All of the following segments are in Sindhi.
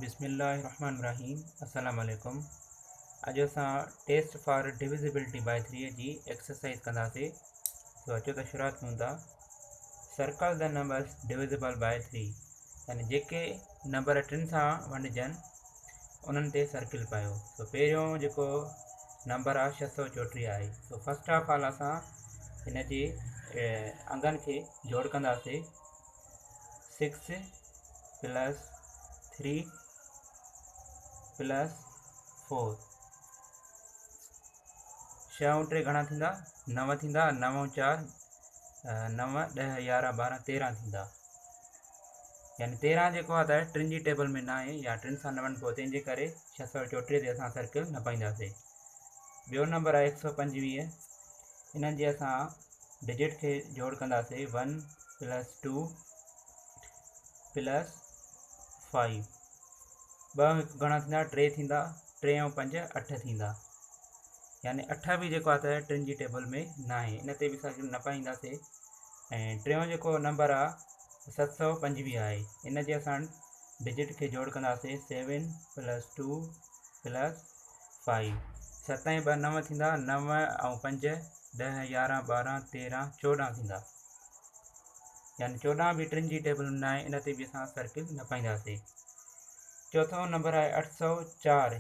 بسم الله الرحمن الرحيم. السلام عليڪم. اڄ اسان ٽيسٽ فار ڊويزبلٽي باء 3 جي ايڪسرسائز ڪنداسين. سو اچو ته شروعات ڪيون ٿا. Circle the numbers divisible by 3، يعني جيڪي نمبر ٽن سان ونڊجن انهن تي سرڪل پايو. سو پهريون جيڪو نمبر آهي 634 آهي. سو فرسٽ آف آل اسان هن جي انگن کي جوڙ ڪنداسين. 6 پلس 3 پلس 4، 6 ۽ 3 گهڻا ٿيندا؟ 9 ٿيندا. 9 ۽ 4، 9، 10، 11، 12، 13 ٿيندا. يعني 13 جيڪو آهي ته ٽن جي ٽيبل ۾ نه آهي يا ٽن سان نه وڃبو، تنهن جي ڪري 634 تي اسان سرڪل نه پائينداسين. ٻيو نمبر آهي 125. انهن جي اسان ڊجٽ کي جوڙ ڪنداسين. 1 پلس 2 پلس 5، 2 1 گهڻا ٿيندا؟ 3 ٿيندا. 3 ۽ 5 8 ٿيندا. يعني 8 به جيڪو آهي ته ٽن جي ٽيبل ۾ نه آهي، ان تي به سرڪل نه پائينداسين. ۽ ٽيون جيڪو نمبر آهي 725 آهي. ان جي اسان ڊجٽ کي جوڙ ڪنداسين. 7 پلس 2 پلس 5، 7 ۽ 2 9 ٿيندا. 9 ۽ 5 10، 11، 12، 13، 14 ٿيندا. يعني 14 به ٽن جي ٽيبل ۾ نه آهي، ان تي به اسان سرڪل نه پائينداسين. چوٿون نمبر آهي 804.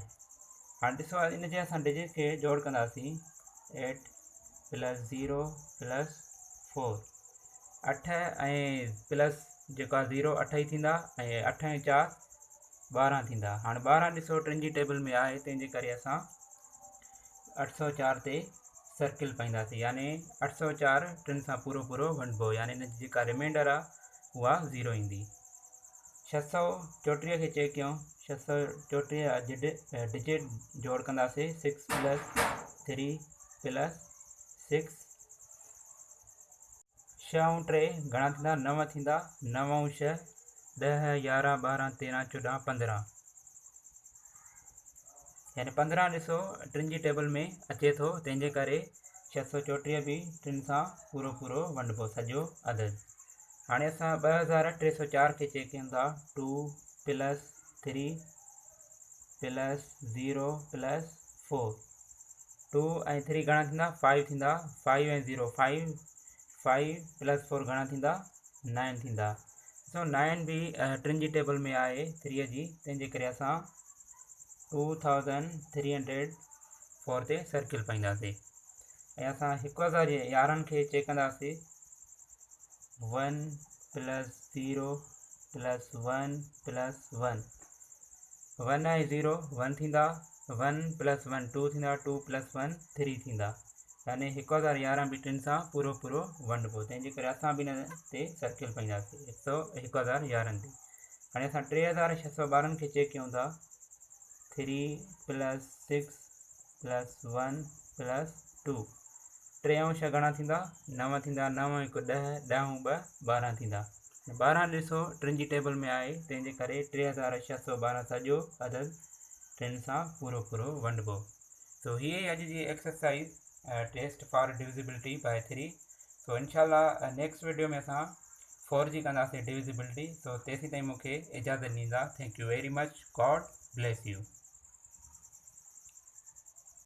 هاڻي ڏسو، ان جي اسان ڊجٽ کي جوڙ ڪنداسين. 8 پلس 0 پلس 4، 8 ۽ پلس جيڪا 0 8 ئي ٿيندا، ۽ 8 ۽ 4 12 ٿيندا. هاڻي 12 ڏسو ٽن جي ٽيبل ۾ آهي، تنهن جي ڪري اسان 804 تي سرڪل پائينداسين. يعني 804 ٽن سان پورو پورو ونڊبو، يعني ان جي جيڪا ريمائنڊر آهي اها 0 ايندي. 634 کي چيڪ ڪيون. 634 ڊجٽ جوڙ ڪنداسين. 6 پلس 3 پلس 6، 6 ۽ 3 گهڻا ٿيندا؟ 9 ٿيندا. 9 ۽ 6 10، 11، 12، 13، 14، 15. يعني 15 ڏسو ٽن جي ٽيبل ۾ اچي ٿو، تنهن جي ڪري 634 به ٽن سان پورو پورو ونڊبو سڄو عدد. هاڻي اسان 2304 کي چيڪ ڪيون ٿا. 2 پلس 3 پلس 0 پلس 4، 2 ۽ 3 گهڻا ٿيندا؟ 5 ٿيندا. 5 ۽ 0 5، 5 پلس 4 گهڻا ٿيندا؟ 9 ٿيندا. سو 9 به ٽن جي ٽيبل ۾ آهي 3 جي، تنهن جي ڪري اسان 2304 تي سرڪل پائينداسين. ۽ اسان 1011 کي چيڪ ڪنداسين. 1 پلس 0 پلس 1 پلس 1، 1 ۽ 0 1 ٿيندا، 1 پلس 1 2 ٿيندا، 2 پلس 1 3 ٿيندا. يعني 1011 به ٽن سان پورو پورو ونڊبو، تنهن جي ڪري اسان به ان تي سرڪل پائينداسين 1011 تي. هاڻي اسان 3612 کي چيڪ ڪيون ٿا. 3 پلس 6 پلس 1 پلس 2، 3 ۽ 6 گهڻا ٿيندا؟ 9 ٿيندا. 9 1 10، 10 ۽ 2 12 ٿيندا. 12 ڏسو ٽن جي ٽيبل ۾ آهي، تنهن جي ڪري 3612 سڄو عدد ٽن سان پورو پورو ونڊبو. سو هيء اڄ جي exercise test for divisibility by 3. سو انشاء الله نيڪسٽ ويڊيو ۾ اسان 4 جي ڪنداسين ڊويزبلٽي. سو تيسين تائين مون کي اجازت ڏيندا. Thank you very much, God bless you.